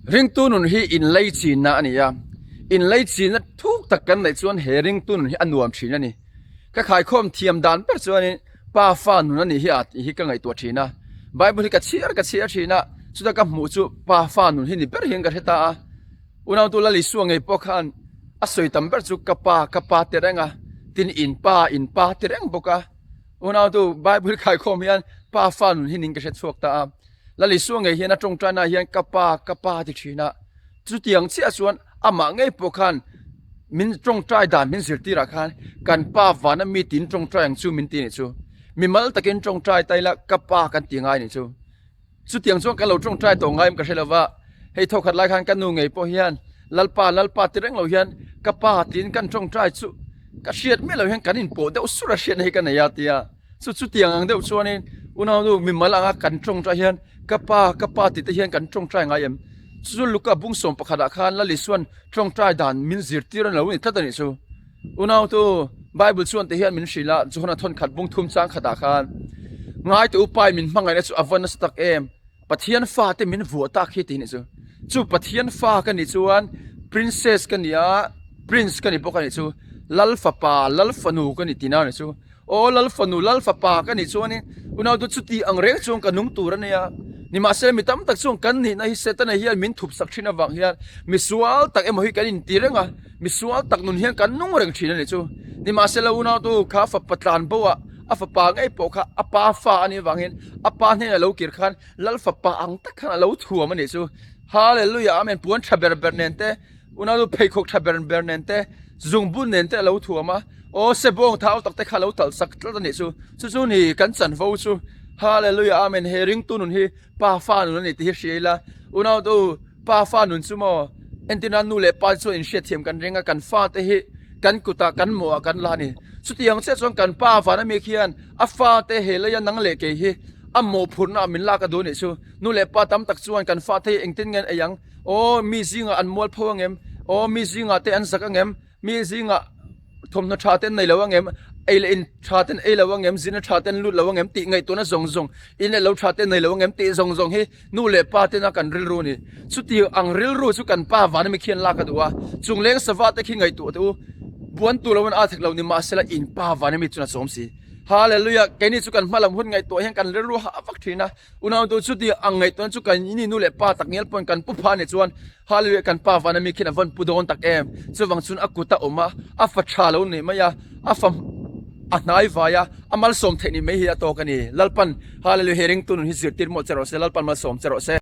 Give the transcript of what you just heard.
Ringtu nun hi inleichinna a ni a, inleichinna thuk tak kan neih chuan he ringtu nun hi a nuam thin a ni. Ka khaikhawm thiam dan ber chuanin pa fa nun a nih hi a tih hi ka ngaihtuah thin a, Bible hi ka chhiar ka chhiar thin a, chuta ka hmuh chu pa fa nun hi ni ber hian ka hre ta a. Unautu Lal Isua ngei pawh khan a sawi tam ber chu ka pa ka pa ti reng a, tin in pa in pa ti reng bawk a. Unautu Bible khaikhawm hian pa fa nun hi ning ka hre chhuak ta a. Lal Isua ngei hian a tawngtainaah hian ka pa, ka pa a ti thin a. Chutiang chiah chuan amah ngei pawh khan min tawngtai dan min zirtirah khan kan pa vana mi tin tawngtai ang chu min ti a nih chu. Mimal takin tawngtai ta ila ka pa kan ti ngai a nih chu. Chutiang chuan kan lo tawngtai tawh ngai em ka hre lo va, hei thawkhat lai khan ka nu ngei pawh hian Lalpa, Lalpa ti reng lo hian ka pa tiin kan tawngtai chu ka hriat miah lo hian kan inpawh deuh sur a hriatna hi ka nei a tia. Chu chutiang ang deuh chuanin unaunu mimal anga kan tawngtai hian ka pa ka pa tih te hian kan tawngtai ngai em? Chu chu Luka bung sawm pakhatah khan Lal Isuan tawngtai dan min zirtir a lo ni tlat a nih chu. Unautu Bible chuan te hian min hrilh a, Johana thawnkhat bung thum chang khatah khan Ngaite upai min hmangaihna chu a va nasa tak em? Pathian fa te min vuah tak hi tih nih chu. Chu Pathian fa ka nih chuan Princess ka ni a, Prince ka ni bawk a nih chu. Lal fapa, Lal fanu ka ni tihna a nih chu. Aw Lal fanu, Lal fapa ka nih chuanin unau chu chuti ang reng chuan ka nung tur a nia. Nimahsela mi tam tak chuan kan nihna hi Setana hian min thup sak thin avang hian misual tak emaw hi kan inti reng a, misual tak nun hian kan nung reng thin a nih chu. Nimahsela unau chu kha fapa tlan bo ah a fapa ngei pawh kha a pa fa a nih avangin a pa hnenah lo kir khan Lal fapa ang tak khan a lo thuam a nih chu. Hallelujah Amen puan tha ber ber nen te Unau nu pheikhawk tha ber ber nen te, zungbun nen te a lo thuam a, aw sebawng thau tak te kha a lo talh sak tlat a nih chu. Chu chu ni kan chanvo chu. Hallelujah Amen he ringtu nun hi pa fa nun a ni tih hi hria ila. Unau nu pa fa nun chu maw entirna nu leh pa te chuan inhriatthiam kan ring a, kan fa te hi kan kutah kan mawhah kan la a ni. Chutiang chiah chuan kan pa van ami khian a fa te he leia nang leh kei hi a mawhphurhna ah min lak a duh a nih chu. Nu leh pa tam tak chuan kan fa te hi engtin nge an ei ang? Aw mi zingah an mual pho angem? Aw mi zingah te an zak angem? Mi zingah thawmhnaw tha te an nei lo angem? Ei leh in tha te an ei lo angem? Zirna tha te an lut lo angem? Tih ngaihtuahna zawng zawng, in leh lo tha te an nei lo angem? Tih zawng zawng hi nu leh pa tena kan rilru a ni. Chuti ang rilru chu kan pa vana mi khian lak a duh a, chung leng sava te khi ngaihtuah teh u, buan tur lo in a thek lo ni mahsela in pa vana mi chuan a chawm si. Hallelujah! Keini chu kan hmalam hun ngaihtuah hian kan rilru hah vak thin a. Unautu chuti ang ngaihtuahna chu kan ini nu leh pa tak ngial pawn kan pu pha nih chuan Hallelujah kan pa vana mi khian a vawn pu dawn tak em. Chuvang chuan a kut a awm a, a fa tha lo nih mai a, a fa a hnai vai a, a malsawm theih nih mai hi a tawk a ni. Lalpan Hallelujah he ringtu nun hi zirtir mawlh che rawh se, Lalpan malsawm che rawh se.